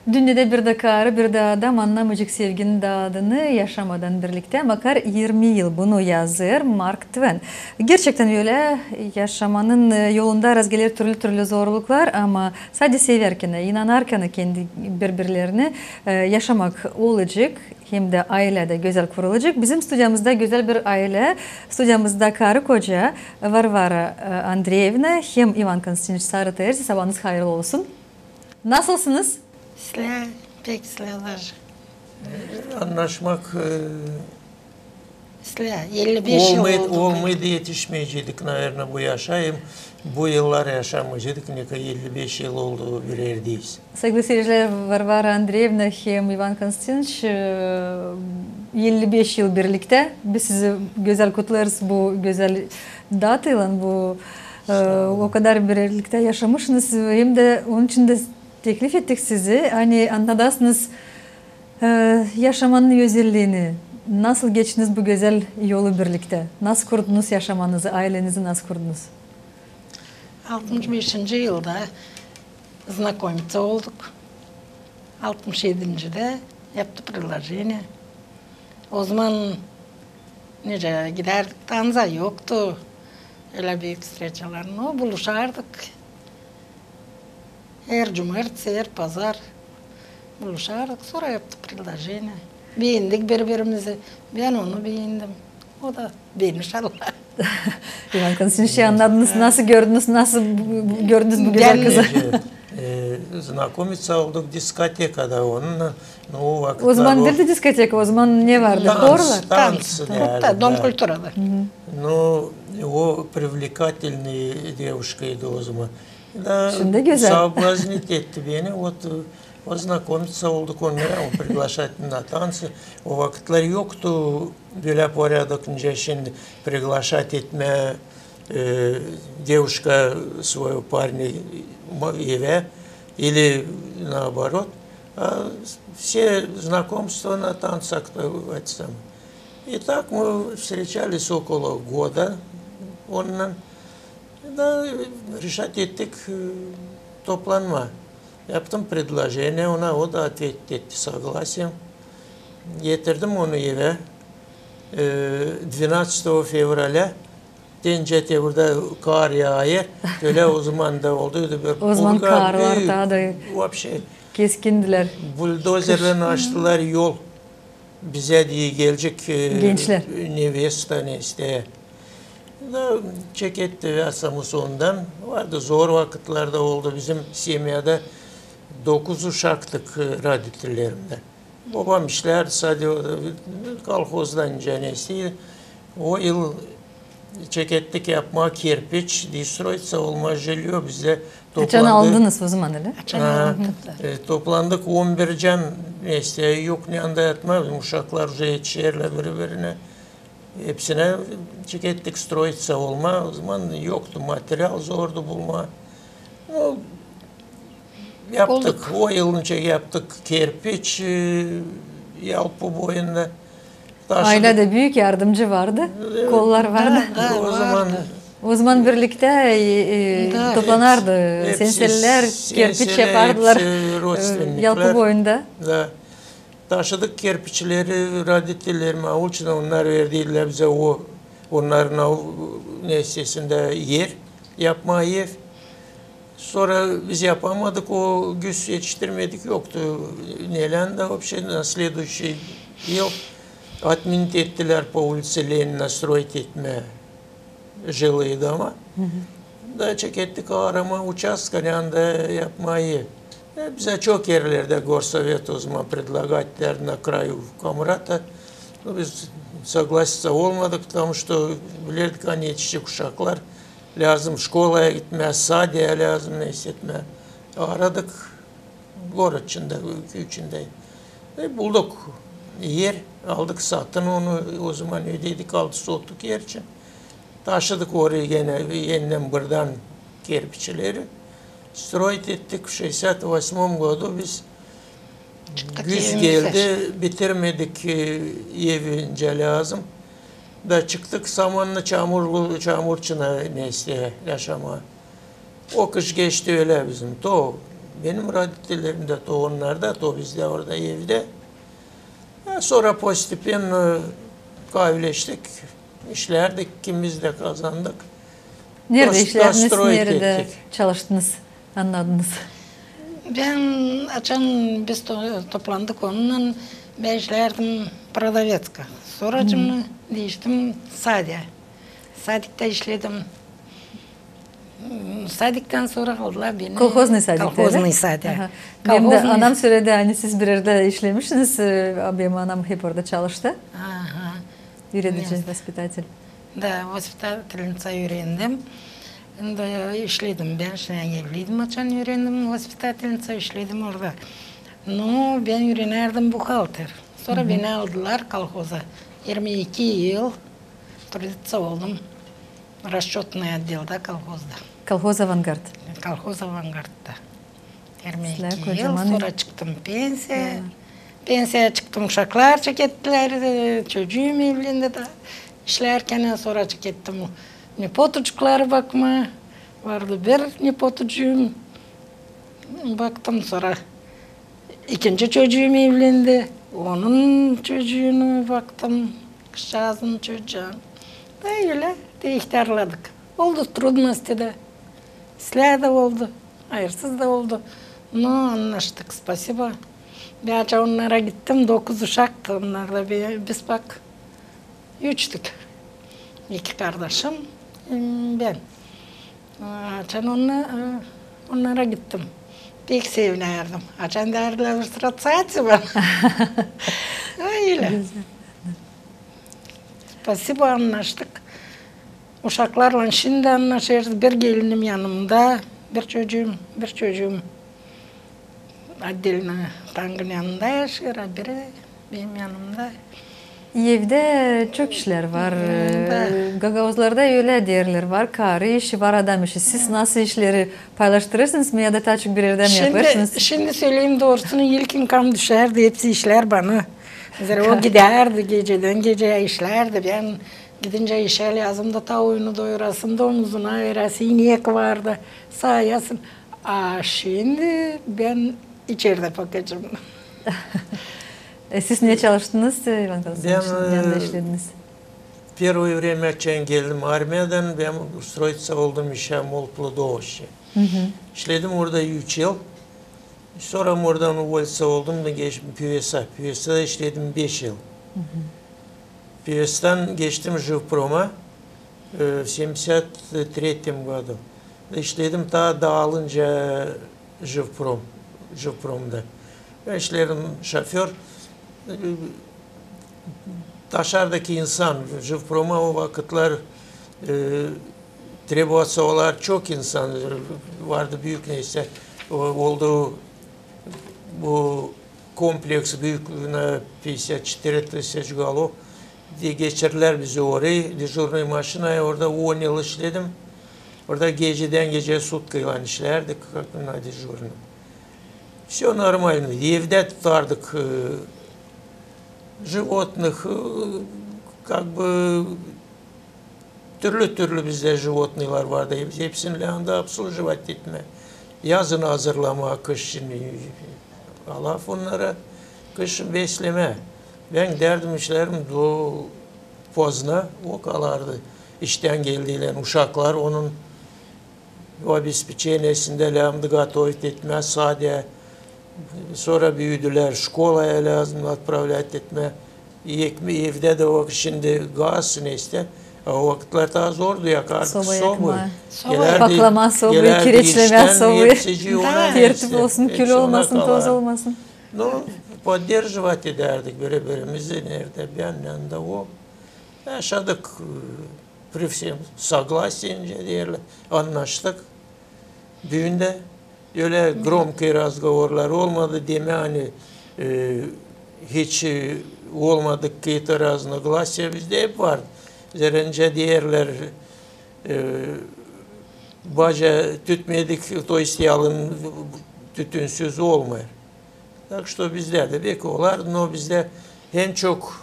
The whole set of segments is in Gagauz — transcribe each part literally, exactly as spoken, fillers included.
Dünnedä bir dä karı, bir dä adam annamayacek sevginin dadını yaşamadan birliktä makar irmi yıl. Bunu yazêr Mark Tven. Gerçektän ölä, yaşamanın, e, yolunda razgeler türlü-türlü zorluklar, ama sade sevärkän, inanarkän kendi biri-birlerini, e, yaşamak olacek, hem dä aylä dä gözäl kurulacek. Bizim studiyamızda gözäl bir aylä, studiyamızda karı-koca Varvara, e, Andreevna hem İvan Konstantinoviç Sarıterzi. Sabaanız hayırlı olsun. Nasılsınız? İslää, pek islää olacek. Annaşmak, e, islää, elli beş yıl oldu. Olmaydı, etişmeyeceydik, naverno, bu yaşa, hem bu yıllar yaşamayaceydık, ne kadar elli beş yıl oldu bir erdeyiz. Saygılı seyircilär, Varvara Andreevna hem İvan Konstantinoviç, e, elli beş yıl birliktä. Biz sizi gözäl kutlêêrız bu gözäl dataylan, bu, e, o kadar birliktä yaşamışsınız. Hem dä onun için dä teklif ettik sizi, ani annadasınız, e, yaşamanın özelliini, nasıl geçtiniz bu gözäl yolu birliktä, nasıl kurdunuz yaşamanızı, aylenizi nasıl kurdunuz? Altmış beşinci yılda znakomitsä olduk. Altmış edincide yaptı предложение. O zaman nicä gidärdik tansa, yoktu ölä büük vstreçalar, no buluşardık. Her cumartesi, her pazar buluşardık, sora yaptı предложение. Beendik biri-birimizi. Bän onu beendim, o da beni, inşallah. İvan Konstantinoviç, annadınız, nasıl gördünüz, nasıl gördünüz bu gözäl kızı? E, znakomitsä olduk diskotekada onunnan. No, o vakıtlar o zaman diildi diskoteka, o zaman ne vardı? Horlar? Tans, tans. Dom kulturada. No, o привлекательный девушкaydı o zaman. Da şindi gözäl. Соблазнить etti beni. Вот, e, o znakomitsä olduk, onu приглашать на танцы. O vakıtlar yoktu bölä порядок, nicä şindi приглашать etmää, e, девушка своего парня evä, или наоборот. А все знакомства на танцах, это самое. И так мы встречались около года. Onunnan da решать ettik, e, toplanmaa. Yaptım предложение ona, o da ответить etti согласием. Getirdim onu evä. E, двенадцатого февраля, te nicä te burada kar yaayêr, ölä o zaman da olduydu bir purga, büük, вообще. Keskindilär. Buldozerlän açtılar yol. Bizä deyni gelecek, e, gençlär, nevesta, nestä. Da çeketti vesaire ondan. Vardı, zor vakıtlar da oldu. Bizim семьяda dokuz uşaktık, e, родительлерimdän. Bobam işlärdi sade, o da kolhozda nicä nestä. O yıl çekettik yapmaa kerpiç, deyni строиться olmaa жильё bizdä. Açan aldınız o zaman, ölä? Açan aldınız. E, toplandık on bir can, nestä, yok ne anda yatmaa, bizim uşaklar уже etişerlär biri-birinä. Hepsinä çekettik строиться olmaa, o zaman yoktu material, zordu bulmaa. No, yaptık, o yılın çek yaptık kerpiç, e, Yalpı boyunda. Aylä dä büük yardımcı vardı, kollar vardı. O zaman birliktä, e, e, toplanardı, senselär, kerpiç yapardılar, e, Yalpı boyunda. Da. Taşıdık kerpiçleri родительlerimä, уличный, onnar verdilär bizä o, onnarın o, nestäsindä er yapmaa ev. Sora biz yapamadık, o güs etiştirmedik, yoktu. Neländä вообще на следующий yıl отменить ettilär по улице Ленина строить etmää жилые дома. Da çekettik aramaa uçastka, neredä yapmaa ev. E, bizä çok erlerdä горсовет o zaman предлагать ettilär на краю Комрата. No, biz согласиться olmadık, потому что bilerdik, ani etişecek uşaklar. Lääzım şkolaya gitmää, sadä lääzım neysä etmää. Aradık. Город içindä, küüy içindä. E, bulduk er, aldık satın onu, o zaman ödedik altı sotluk er için. Taşıdık orayı genä, enidän buradan kerpiçleri. Строить ettik. В шестьдесят восьмом году biz, güz geldi, bitirmedik, e, evi nicä lääzım. Da çıktık samanlı, çamurlu, çamur içinä neysä yaşamaa. O kış geçti ölä bizim. То Benim roditellerim dä to onnarda, to bizdä orada evdä. E, sora postepenno kavileştik, işlärdik, ikimiz dä kazandık. Neredä işlärdiniz, neredä çalıştınız, annadınız? Bän, açan biz to-, toplandık onunnan, bän işlärdim prodovetska. Soracıma diiştim sadä. Sadiktä işledim. Sadiktän sora aldılar beni. Kolhoznıy sadik, ölä? Kolhoznıy sadik. Aha. Benim dä anam söledi, ani siz bir erdä işlemişsiniz, e, benim anam hep orada çalıştı. Aha. Üüredici, vaspitatel. Da, vaspitatelnitsa üürendim. Da işledim. Bän şindän evliydim, açan üürendim vaspitatelnitsa, işledim orada. No, bän üürenärdim buhalter. Sora beni aldılar kolhoza. Irmi iki yıl truditsa oldum. Расчётный отделда kolhozda. Kolhoz Avangard. Kolhoz Avangardda. Irmi iki yıl, sora çıktım pensiya. Pensiya çıktım, uşaklar çekettilär, e, çocuum evlendi da. İşlärkän sora çekettim nepotucukları bakmaa. Vardı bir nepotucuum. Baktım sora. İkinci çocuum evlendi. Onun çocuuna baktım. Kızçaazın çocuuna. Da ölä da ihtärladık. Oldu trudnosti da. İslää dä oldu. Ayırsız da oldu. No, annaştık, spasiba. Bän açan onnara gittim, dokuz uşaktı onnar da, bi-, biz bak, üçtük. İki kardaşım, e, bän. Açan onna-, e, onnara gittim. Pek sevinärdim. Açan deerdilär bir sıra: «Цаца!» bana. Ölä. Spasiba, annaştık. Uşaklarlan şindi annaşêrız. Bir gelinim yanımda, bir çocuum, bir çocuum отдельно Tangın yanında yaşêêr, a biri benim yanımda. Evdä çok işlär var. Gagauzlarda ölä deerlär: var karı işi, var adam işi. Siz nasıl işleri paylaştırêrsınız mı ya da taa çok bir erdä mi yapêrsınız? Şindi söleyim doorusunu, ilkin kam düşärdi, hepsi işlär bana. Zerä o gidärdi gecedän geceyä işlärdi. Bän gidincä işä lääzımdı tavuunu doyurasın, donuzunu ayırasın, inek vardı, saayasın. A şindi bän içerdä bakacam. E, siz ne çalıştınız, İvan Konstantinoviç? Bän, e, neredä işlediniz? Первое время, açan geldim armiyadan, bän устроиться oldum işä молплодовольствие. İşledim orada üç yıl. Sora oradan уволиться oldum da geçtim Pivesa. Pivesadä işledim beş yıl. Pivesadan geçtim Живпрома, e, в семьдесят третьем году. İşledim taa daalınca Живпром, Живпромда. Bän işledim şoför. E, daşardakı insan, Живпрома o vakıtlar, e, требоваться olar çok insan, e, vardı büük, neysä, o, oldu bu kompleks büük, на пятьдесят четыре тысячи голов. Geçirdilär bizi orayı, дежурный maşinaya, orada on yıl işledim. Orada gecedän geceyä sutkaylan işlärdik, как на дежурном. Всё нормально. Evdä tutardık, e, животных, e, как бы, türlü-türlü bizdä животныйлар vardı. Hep-, hepsini lääzımdı обслуживать etmää. Yazın hazırlamaa, kışın, e, alaf onnarı, kışın beslemää. Bän gidärdim işlärdä do поздно, o kalardı iştän geldiylän uşaklar, onun o обеспечениесindä lääzımdı готовить etmää sadä. Sora büüdülär, şkolaya lääzım отправлять etmää. Ekme-, evdä dä o, şindi gaz, neysä. A o vakıtlar taa zordu, yakardık sobı. Soba yakmaa. Soba yakmaa. Paklamaa sobayı, kireçlemää sobayı. Tertip olsun, kül olmasın, toz olmasın. Ну, поддерживать edärdik biri-birimizi, neredä bän, neredä o. Yaşadık, e, при всем согласии, deyärlär, annaştık. Büün dä ölä громкий разговорлар olmadı, demää, ani, e, hiç, e, olmadık какие-то разногласия, bizdä hep vardı. Zerä deyärlär, e, baca tütmedik, то есть yalın, tütünsüz olmêêr. Так что bizdä dä bek olar, но bizdä en çok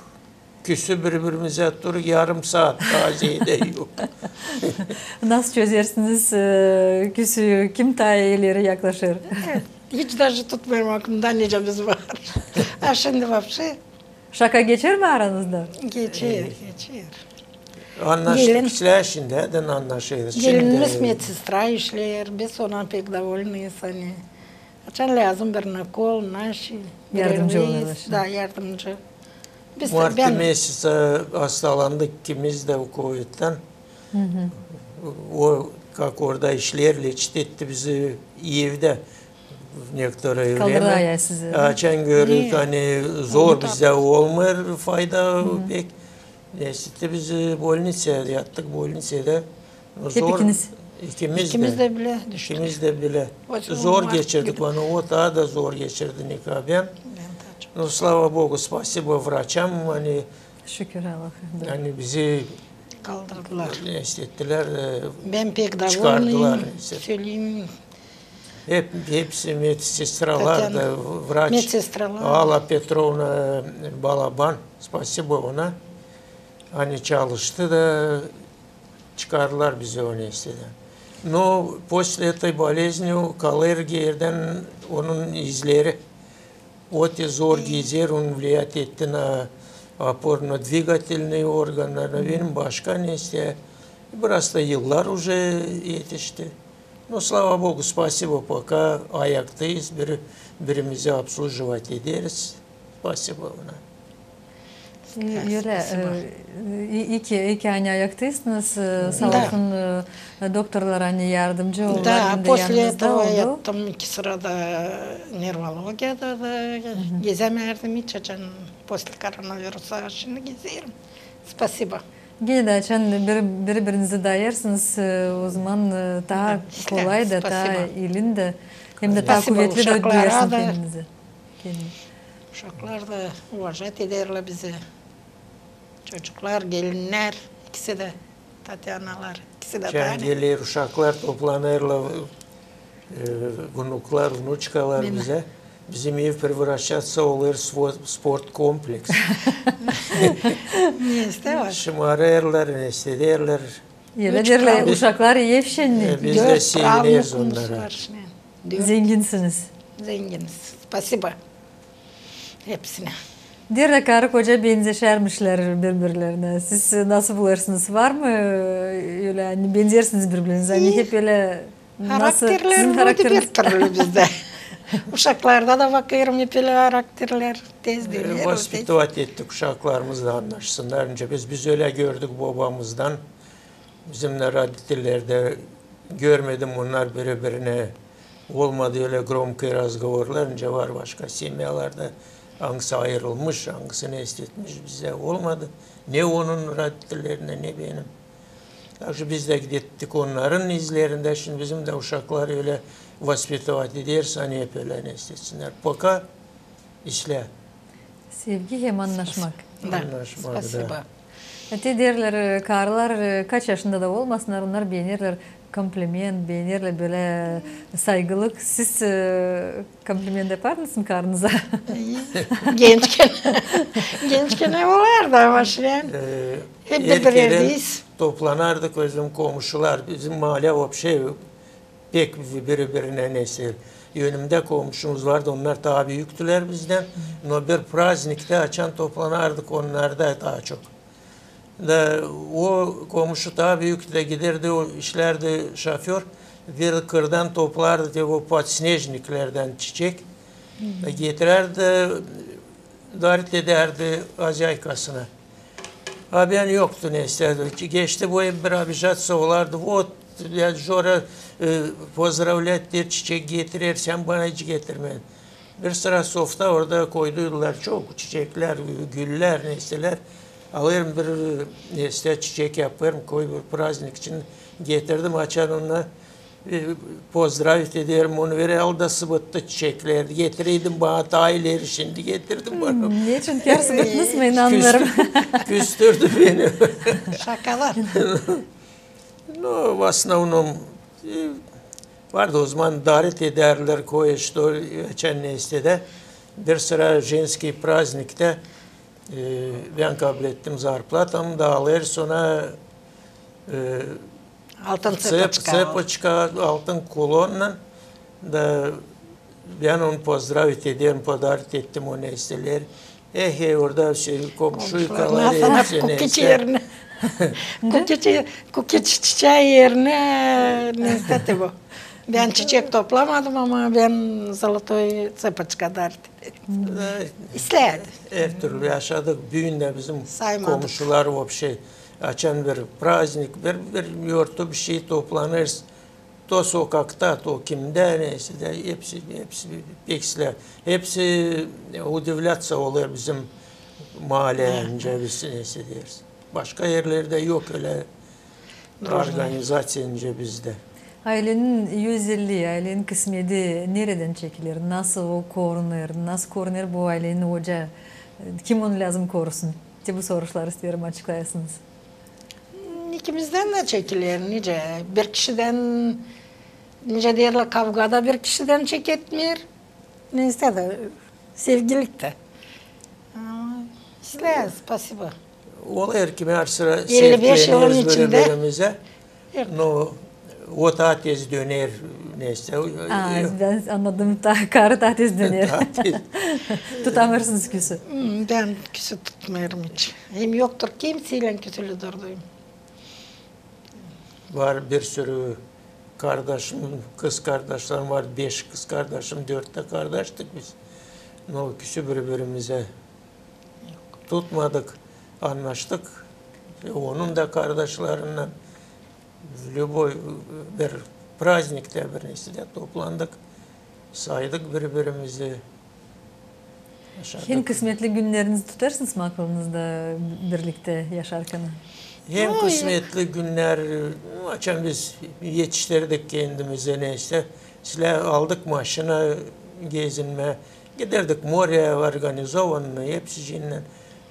küsü biri-birimizä tur yarım saat, taa zeedä yok. Nasıl çözersiniz, e, küsüyü? Kim taa ileri yaklaşêr? E, Hiç daje tutmêêrım aklımda, nicä biz var. A şindi вообще. Şaka geçer mi aranızda? Geçer, geçer. Annaştık, gelin, islää şindi, hadi annaşêrız. Gelinimiz medsestra işleer, biz ondan pek dovolnıyız, ani açan lääzım bir nakol, naşi, yardımcı olêrlar. Da, yardımcı. Biz, mart mesesi hastalandık ikimiz dä o koviddan. O, kak orada işleer, leçit etti bizi evdä nektoraya vremä. Kaldırdı ayağa sizi. Açan gördük, ani zor, bizdä olmêêr fayda pek. Leçit etti bizi bolniţaya, yattık bolniţada. Hep ikiniz? İkimiz dä. İkimiz dä bilä düştük. İkimiz dä bilä. Zor geçirdik onu, o taa da zor geçirdi, nicä bän. Bän taa çok. Ну, слава Богу, спасибо врачам, ani, şükür Allaha, da, ani bizi kaldırdılar, leçit ettilär, e, çıkardılar. Bän pek dovolnıyım, söleyim. Hep, hepsi medsestralar da, vraç, medsestralar. Alla Petrovna Balaban, спасибо ona. Ani çalıştı da çıkardılar bizi o neştedän. Но после этой болезни o kalêr gerdän onun izleri. O te zor gezer, on влиять etti na опорно-двигательный орган, na benim başka neşteyä. Biraz da yıllar уже etişti. Но, слава Богу, спасибо, пока ayaktayız, biri, birimizi обслуживать ederiz. Спасибо ona. Ölä, e, i-, iki, iki ani ayaktaysınız, e, saa olsun, e, doktorlar ani yardımcı oldular. Да, после этого yattım iki sıra da nervologiyada da, gezämärdim hiç açan, после koronavirusa, şindi gezerim. Спасибо. Genä dä açan biri, biri-birinizi dayêrsınız, e, o zaman, e, taa kolay da, taa ilin dä, hem dä taa kuvetli dä duyarsın kendinizi. Uşaklar da уважать ederlär bizi. Çocuklar, gelinnär, ikisi dä, Tatyannalar, ikisi dä. Geler uşaklar, toplanêrlar, e, внукlar, внучкалар bizä. Bizim ev превращаться olêr spo-, спорткомплекс. Neşteyä var. Şımarêrlar, neşteyä derlär. Ölä derlär, uşaklar ev şenni. E, biz dä sevineriz onnara. Zenginsiniz. Zenginiz. Спасибо. Hepsinä. Derlär, karı-koca benzeşärmişlär biri-birlerinä. Siz nasıl bulêrsınız? Var mı ölä, ani benzersiniz biri-birinizä? Ani hep ölä nasıl sizin harakterleriniz? Harakterlerimiz bir türlü bizdä. Uşaklarda da bakêrım, hep ölä harakterler tez döner. Воспитывать ettik uşaklarımız da annaşsınnar. Nicä biz, biz ölä gördük bobamızdan. Bizimnän родители dä görmedim, onnar biri-birinä olmadı ölä громкий разговорлар, nicä var başka semyalarda, angısı ayırılmış, angısı neşte etmiş, bizdä olmadı. Ne onun родителлерindä, ne benim. Так что biz dä gittik onnarın izlerindä, şindi bizim dä uşakları ölä воспитывать ederiz, ani hep ölä neşte etsinnär. Пока islää. Sevgi hem annaşmak. Da. Annaşmak, da. Спасибо. Te derlär, e, karılar, e, kaç yaşında da olmasınnar, onnar beenerlär kompliment, beenerlär bölä saygılık. Siz, e, kompliment yapardınız mı karınıza? Gençkän, gençkän olardı, ama şindi hep biri-birindäyiz. Toplanardık, özüm komuşular, bizim maalä вообще pek biri-birinä neşte. Önümdä komuşumuz vardı, onnar taa büüktülär bizdän. Но bir prazniktä açan toplanardık, onnarda taa çok. Da o komuşu taa büük dä giderdi, o işlärdi şoför, bir kırdan toplardı te o подснежниклerdän çiçek. Da getirärdi, дарить edärdi хозяйкасına. A bän yoktu, neşte. Geçti bu, hep bir обижаться olardı. Вот, ya, Jora, e, поздравлять der, çiçek getirer, sän bana hiç getirmedin. Bir sıra softa orada koyduydular çok çiçeklär, güllär, neştelär. Alêrım bir, neşte, çiçek yapêrım, koy bir praznik için getirdim, açan onnar e, поздравить ederim onu, verer, aldı sıbıttı çiçekleri. Getireydim bana taa ileri, şindi getirdim bana. Neçin kär sıbıtmaz mı, inanmêêrım. Küstürdü beni. Şakalar. Ну, в основном, e, vardı o zaman, дарить edärlär кое-что, açan neşte dä. Bir sıra женский праздникtä, e, bän kablettim zarplatamı da alêr sora, e, Altın цепочка, цепочка, altın kulonnan da Bän onu pozdravit ederim, podarit ettim onu, neysä. Eh, e, orada şey, komşuykalar, sana hepsi, kukiç neysä. Yerine. Kukiç, kukiç çiçeyi yerine, neysä te bu. Bän çiçek toplamadım, ama bän zolotoy ţepoçka darit ettim. İslää. Her türlü yaşadık. Büün dä bizim komşular, vopşe, açan bir praznik, bir, bir yortu bir şey toplanêrız. To sokakta, to kimdä, neysä dä, hepsi, hepsi pek islää. Hepsi, e, udivlâtsa olêr bizim maalä, nicä biz, neysä deeriz. Başka erlerdä yok ölä organizaţiya, nicä bizdä. Aylenin özellii, aylenin kısmeti neredän çekiler? Nasıl o korunêr? Nasıl korunêr bu aylenin ocaı? Kim onu lääzım korusun? Te bu soruşları isteerim açıklayasınız. İkimizdän dä çekiler, nicä. Bir kişidän, nicä deerlär, kavga da bir kişidän çeketmeer. Neysä dä, sevgilik tä. Ama islää, spasiba. Olêr ki, her sıra elli beş yılın içindä. No, o taa tez döner, neysä. Aa, bän annadım, karı taa tez döner. Tutamêêrsınız küsü. Bän küsü tutmêêrım hiç. Hem yoktur kimseylän küsülü durduum. Var bir sürü kardaşım, kızkardaşlarım var, beş kızkardaşım, dört tä kardaştık biz. No, küsü biri-birimizä tutmadık, annaştık. E, onun da kardaşlarınnan lüboy bir prazniktä, bir neysä dä toplandık, saydık biri-birimizi. Hem kısmetli günnerinizi tutêrsınız mı akılınızda birliktä yaşarkan? Hem kısmetli günnär, açan biz etiştirdik kendimizä, neysä. Silä aldık maşina gezinmää, giderdik moreya, organizovanno, hepsicinnän.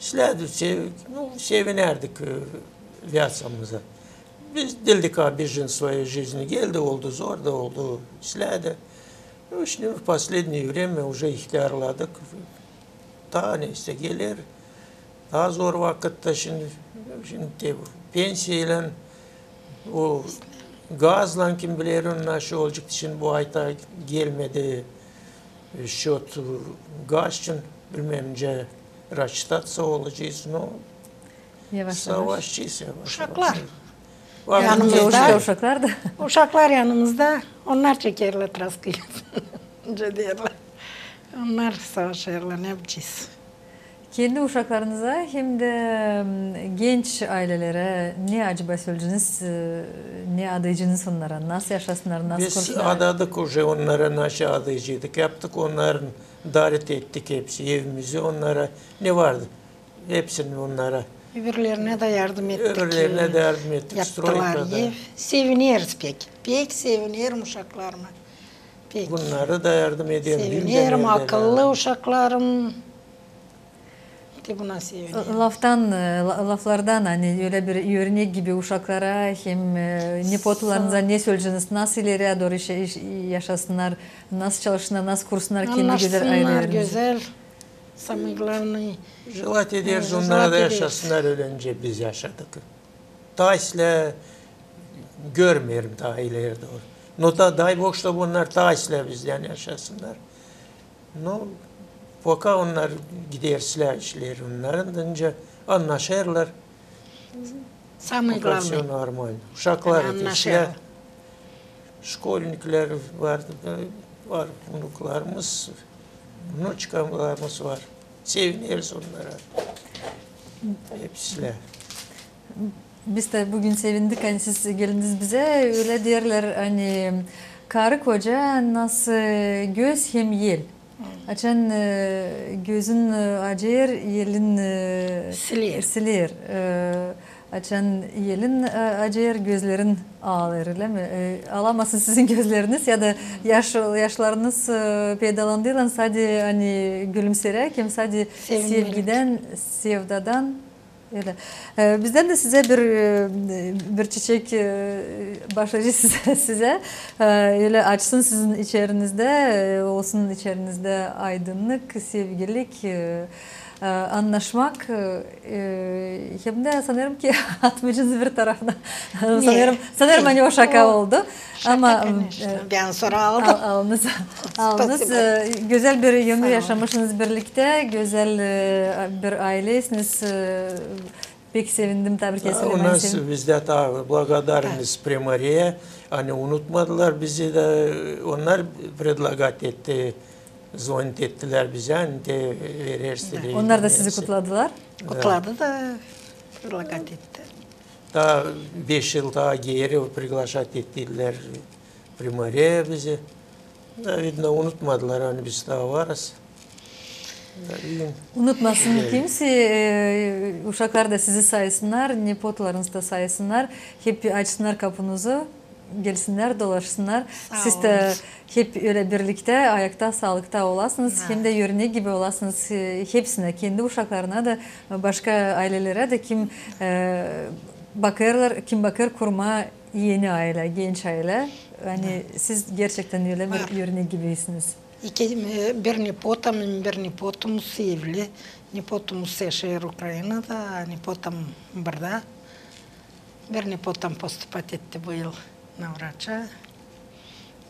Silä dä sev-, no, sevinärdik, e, lääsamıza. Biz diildik, a, bejinstvo, e, jizni geldi, oldu, zor da oldu, silä dä. Ну, şindi в последнее время уже ihtärladık. Taa neysä geler, taa zor vakıtta şindi, şindi te, pensiyalan, o gazlan kim biler, nasıl olacek, şindi bu ay taa gelmedi счёт gaz için, bilmäm, nicä расчитаться olacez, no, Yavaş-yavaş. Savaşacez, yavaş-yavaş. Uşaklar yanımızda. Uşaklar da. Uşaklar yanımızda, onnar çekerlär traskıyı. Nicä deerlär. Onnar savaşêrlar, ne yapacez? Kendi uşaklarınıza hem dä, m, genç aylelerä ne acaba söleyeceniz, e, ne adaycınız onnara? Nasıl yaşasınnar, nasıl kursunnar? Biz adadık уже onnara, nasıl adaycıydık, yaptık, onnarın darit ettik hepsi evimizi onnara. Ne vardı? Hepsini onnara. Öbürlerinä dä yardım ettik. Öbürlerinä dä yardım ettik. Yaptılar ev. Sevineriz pek. Pek sevinerim uşaklarıma. Pek. Bunnara da yardım ederim. Sevinerim, akıllı uşaklarım. Te buna sevinerim. Laftan, e, la-, laflardan, ani ölä bir örnek gibi uşaklara hem, e, nepotularınıza ne söleyeceniz, nasıl ileriyä doru yaşasınnar, nasıl çalışsınnar, nasıl kursunnar kendi gözäl aylelerini. Annaşsınnar gözäl. Самое главное. Желать ederiz onnara da yaşasınnar ölä, nicä biz yaşadık. Taa islää görmeerim taa ileri doru. No da, дай Бог, чтоб onnar taa islää bizdän yaşasınnar. No, пока onnar gider islää işleri onnarın, nicä annaşêrlar. Самое главное. Пока всё нормально. Uşaklar da islää. Annaşêrlar. Şkolniklär var, var unuklarımız, unuçkalarımız var. Sevineriz onnara. Hepsi islää. Biz dä büün sevindik, ani siz geldiniz bizä. Ölä deerlär, ani karı-koca nasıl göz hem el. Açan, e, gözün, e, acıyêr, elin, e, siler. Siler. E, açan elin, e, acıyêr, gözlerin aalêêr, ölä mi? E, aalamasın sizin gözleriniz ya da yaş-, yaşlarınız, e, peydalandıylan sade, ani gülümseerek hem sade sevgidän, sevdadan Ölä. E, bizdän dä sizä bir, e, bir çiçek, e, başlayacez sizä, sizä. E, ölä açsın sizin içerinizdä, e, olsun içerinizdä aydınnık, sevgilik, e, e, annaşmak, e, hem dä sanêrım ki atmayacez bir tarafına. Sanêrım, sanêrım, ani o şaka oldu. Ama, e, bän sora aldım. Aldınız, aldınız. E, gözäl bir ömür yaşamışsınız birliktä, gözäl, e, bir ayleysiniz, e, pek sevindim, tabii ki. Bizdä taa благодарность Primoreyä, ani unutmadılar bizi dä, onnar predlagat etti, zvonit ettilär bizä, ani te verersin. Onnar da sizi kutladılar. Kutladı da predlagat etti. Taa beş yıl taa geeri priglaşat ettilär Primoreyä bizi. Da, vidno, unutmadılar, ani biz taa varız. Unutmasın kimsey, e, uşaklar da sizi saysınnar, nepotlarınız da saysınnar, hep açsınnar kapunuzı, gelsinnär, dolaşsınnar. Siz dä hep ölä birliktä, ayakta, saalıkta olasınız, hem dä örnek gibi olasınız, e, hepsinä, kendi uşaklarına da, başka aylelerä dä, kim, e, bakêrlar, kim bakêr kurmaa eni aylä, genç aylä. Ani siz gerçektän ölä bir örnek gibisiniz. İki, e, bir nepotam, bir nepotumuz evli. Nepotumuz yaşêêr Ukrainada, a nepotam burada. Bir nepotam postupat etti bu yıl na vraça.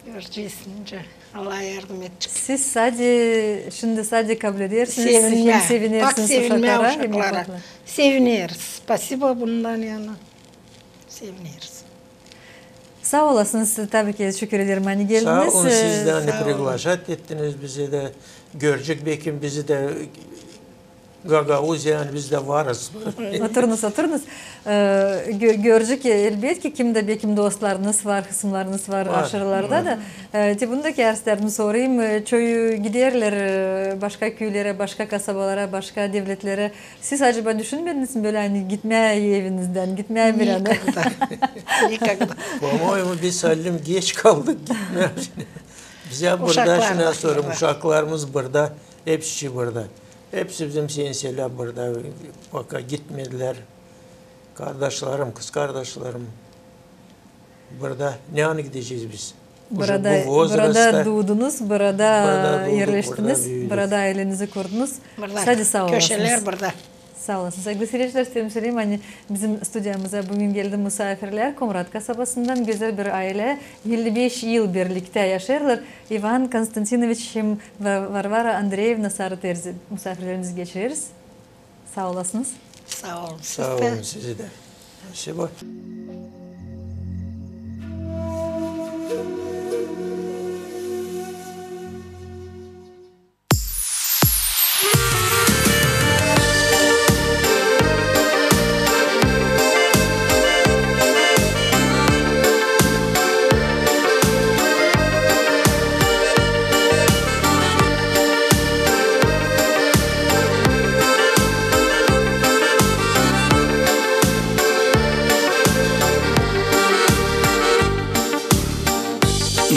Görecez nicä, Allah yardım edecek. Siz sade, şindi sade kabledersiniz, hem sevinersiniz uşaklara, hem uşaklara. Sevineriz. Spasibo bundan yana. Sevineriz. Saa olasınız, tabii ki, şükür ederim, ani geldiniz. Saa olun, siz dä, ani priglaşat ettiniz bizi dä, görecek bekim bizi dä Gagauziya, ani biz dä varız. Oturunuz, oturunuz. E, gö-, görecek, elbetki, kim dä bekim dostlarınız var, hısımlarınız var aşırılarda da. E, te bunu da kärsiz isteerim sorayım. E, çoyu giderlär, e, başka küülerä, başka kasabalara, başka devletlerä. Siz acaba düşünmediniz mi bölä, ani gitmää evinizdän, gitmää bir anda? Никогда. Никогда. По-моему, biz, Salim, geç kaldık gitmää. Bizä burada, şindi sorayım, uşaklarımız burada, hepsi burada. Hepsi bizim sensiyelär burada, пока gitmedilär. Kardaşlarım, kızkardaşlarım. Burada ne ani gidecez biz? Burada duudunuz, burada erleştiniz, burada aylenizi kurdunuz. Sade saa olasınız. Köşelär burada. Saa olasınız. Saygılı seyircilär, isteerim söleyim, ani bizim studiyamıza büün geldi musaafirlär Komrat kasabasından, gözäl bir aylä, elli beş yıl birliktä yaşêêrlar. İvan Konstantinoviç hem Va-, Varvara Andreevna Sarıterzi, musaafirlerimizi geçireriz. Saa olasınız. Saa olun, siz dä. Saa olun, siz dä. Спасибо.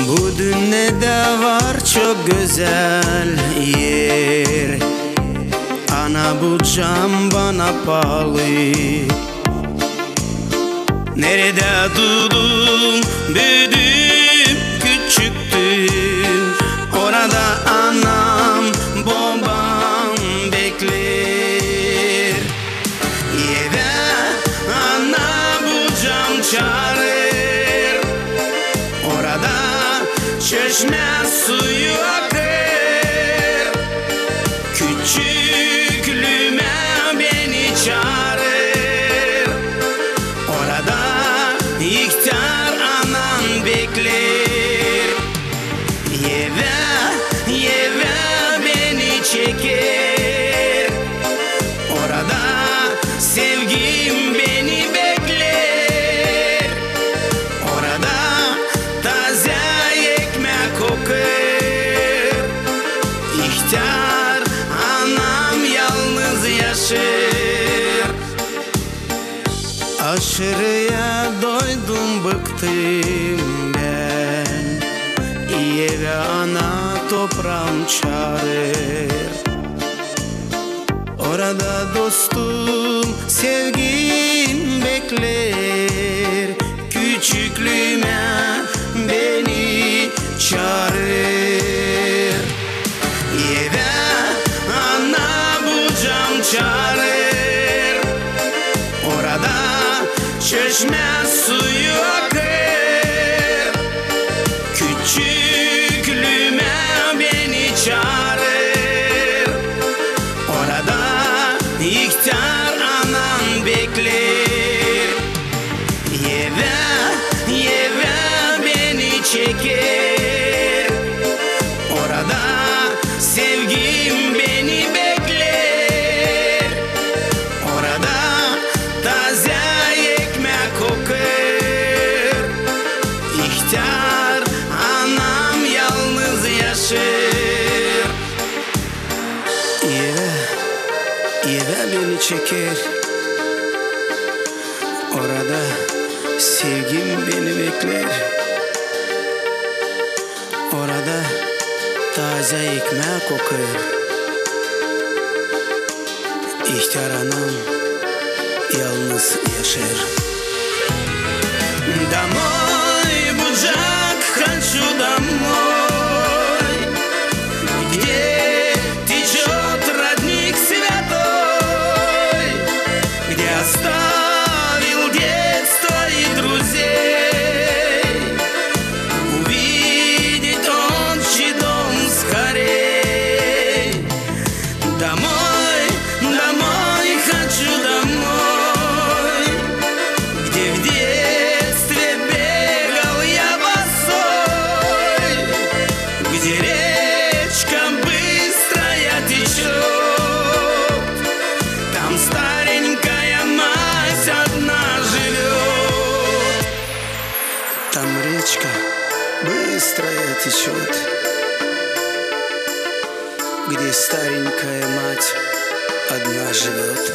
Bu dünnedä var çok gözäl er, ana bucam bana paalı. Neredä duudum, büüdüm, küçüktüm, orada anam, bobam bekleer. Evä ana bucam çaarêr, orada çeşmä suyu akêr. Küçüklüümä beni çaarêr, orada ihtär anam bekleer. Evä, evä beni çeker, orada sevgim beni bekleer. Orada tazä ekmäk kokêr, ihtär anam yalnız yaşêêr. Aşırıya doydum, bıktım bän, evä ana topraam çaarêr. Da dostum, sevgim bekleer, küçüklüümä beni çaarêr. Evä ana bucam çaarêr, orada çeşmä suyu akêr. Küçüklüümä beni çaarêr, orada ihtär anam bekleer. Evä, evä beni çeker, orada sevgim beni bekleer. Orada taza ekmäk kokêr, ihtär anam yalnız yaşêêr. Evä, evä beni çeker, orada sevgim beni bekleer. Orada taza ekmäk kokêr, ihtär anam yalnız yaşêêr. Домой, буджак, хочу домой, где течёт родник святой, где оставил детство и друзей. Увидеть отчий дом скорей. Домой, домой, хочу домой, где в детстве бегал я босой, где речка быстрая течёт, там старенькая мать одна живёт. Там речка быстрая течёт, где старенькая мать одна живёт.